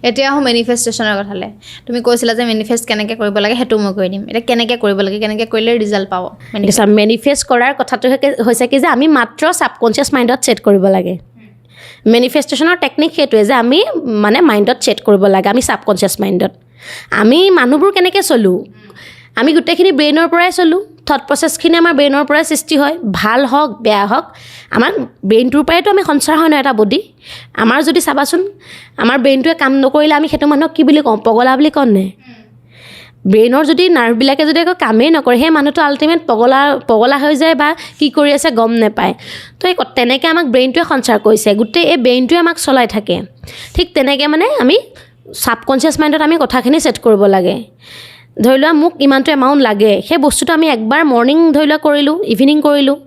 এতিয়া আহোঁ মেনিফেষ্টেশ্যনৰ কথালৈ। তুমি কৈছিলা যে মেনিফেষ্ট কেনেকৈ কৰিব লাগে, সেইটো মই কৰি দিম। এতিয়া কেনেকৈ কৰিব লাগে, কেনেকৈ কৰিলে ৰিজাল্ট পাব? মেনিফেষ্ট কৰাৰ কথাটো হৈছে কি যে আমি মাত্ৰ ছাবকনচিয়াছ মাইণ্ডত ছেট কৰিব লাগে। মেনিফেষ্টেশ্যনৰ টেকনিক সেইটোৱে যে আমি মানে মাইণ্ডত ছেট কৰিব লাগে। আমি ছাবকনচিয়াছ মাইণ্ডত, আমি মানুহবোৰ কেনেকৈ চলোঁ? আমি গোটেইখিনি ব্ৰেইনৰ পৰাই চলোঁ। থট প্ৰচেছখিনি আমাৰ ব্ৰেইনৰ পৰাই সৃষ্টি হয়। ভাল হওক, বেয়া হওক, আমাৰ ব্ৰেইনটোৰ পৰাইতো আমি সঞ্চাৰ হয় ন এটা বডি আমাৰ। যদি চাবাচোন, আমাৰ ব্ৰেইনটোৱে কাম নকৰিলে আমি সেইটো মানুহক কি বুলি কওঁ? পগলা বুলি কওঁ নে? ব্ৰেইনৰ যদি নাৰ্ভবিলাকে যদি একো কামেই নকৰে, সেই মানুহটো আল্টিমেট পগলা পগলা হৈ যায় বা কি কৰি আছে গম নাপায়। তো এই তেনেকৈ আমাক ব্ৰেইনটোৱে সঞ্চাৰ কৰিছে, গোটেই এই ব্ৰেইনটোৱে আমাক চলাই থাকে। ঠিক তেনেকৈ মানে আমি ছাবকনচিয়াছ মাইণ্ডত আমি কথাখিনি ছেট কৰিব লাগে। ধৰি লোৱা, মোক ইমানটো এমাউণ্ট লাগে, সেই বস্তুটো আমি একবাৰ মৰ্ণিং ধৰি লোৱা কৰিলোঁ, ইভিনিং কৰিলোঁ।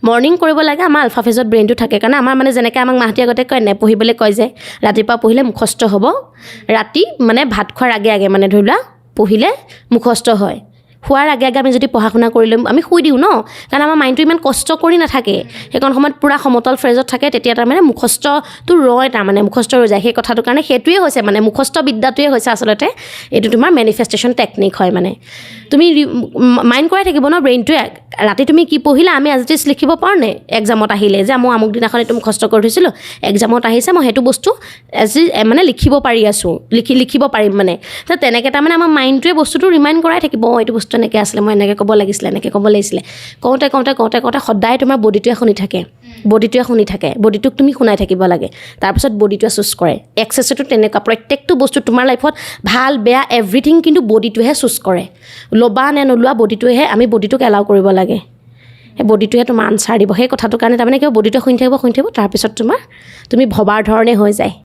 মৰ্ণিং কৰিব লাগে, আমাৰ আলফা ফেজত ব্ৰেইনটো থাকে কাৰণে। আমাৰ মানে যেনেকৈ আমাক মাহঁতি আগতে কয় নে, পঢ়িবলৈ কয় যে ৰাতিপুৱা পঢ়িলে মুখস্থ হ'ব, ৰাতি মানে ভাত খোৱাৰ আগে আগে মানে ধৰি লোৱা পঢ়িলে মুখস্থ হয়। শোৱাৰ আগে আগে আমি যদি পঢ়া শুনা কৰি ল'ম, আমি শুই দিওঁ ন, কাৰণ আমাৰ মাইণ্ডটো ইমান কষ্ট কৰি নাথাকে। সেইকণ সময়ত পূৰা সমতল ফেজত থাকে, তেতিয়া তাৰমানে মুখস্থটো ৰয়, তাৰমানে মুখস্থ ৰৈ যায় সেই কথাটোৰ কাৰণে। সেইটোৱে হৈছে মানে মুখস্থ বিদ্যাটোৱে হৈছে আচলতে এইটো তোমাৰ মেনিফেষ্টেশ্যন টেকনিক হয়। মানে তুমি মাইণ্ড কৰাই থাকিব ন ব্ৰেইনটোৱে। ৰাতি তুমি কি পঢ়িলা, আমি আজি লিখিব পাৰোঁ নে এক্সামত আহিলে যে মই আমুক দিনাখন এইটো মুখস্থ কৰি থৈছিলোঁ, এক্সামত আহিছে, মই সেইটো বস্তু আজি মানে লিখিব পাৰি আছোঁ, লিখিব পাৰিম মানে। তো তেনেকৈ তাৰমানে আমাৰ মাইণ্ডটোৱে বস্তুটো ৰিমাইণ্ড কৰাই থাকিব, অঁ, এইটো বস্তু এনেকৈ আছিলে, মই এনেকৈ ক'ব লাগিছিলে, এনেকৈ ক'ব লাগিছিলে। কওঁতে কওঁতে কওঁতে কওঁতে সদায় তোমাৰ বডিটোৱে শুনি থাকে, বডিটোৱে শুনি থাকে। বডিটোক তুমি শুনাই থাকিব লাগে, তাৰপিছত বডিটোৱে চুজ কৰে। এক্সেছটো তেনেকুৱা, প্ৰত্যেকটো বস্তু তোমাৰ লাইফত ভাল বেয়া এভৰিথিং কিন্তু বডিটোৱেহে চুজ কৰে, ল'বা নে নোলোৱা বডিটোৱেহে। আমি বডিটোক এলাউ কৰিব লাগে, সেই বডিটোৱে তোমাৰ আনচাৰ দিব। সেই কথাটোৰ কাৰণে তাৰমানে কিয় বডিটোৱে শুনি থাকিব, শুনি থাকিব, তাৰপিছত তোমাৰ তুমি ভবাৰ ধৰণে হৈ যায়।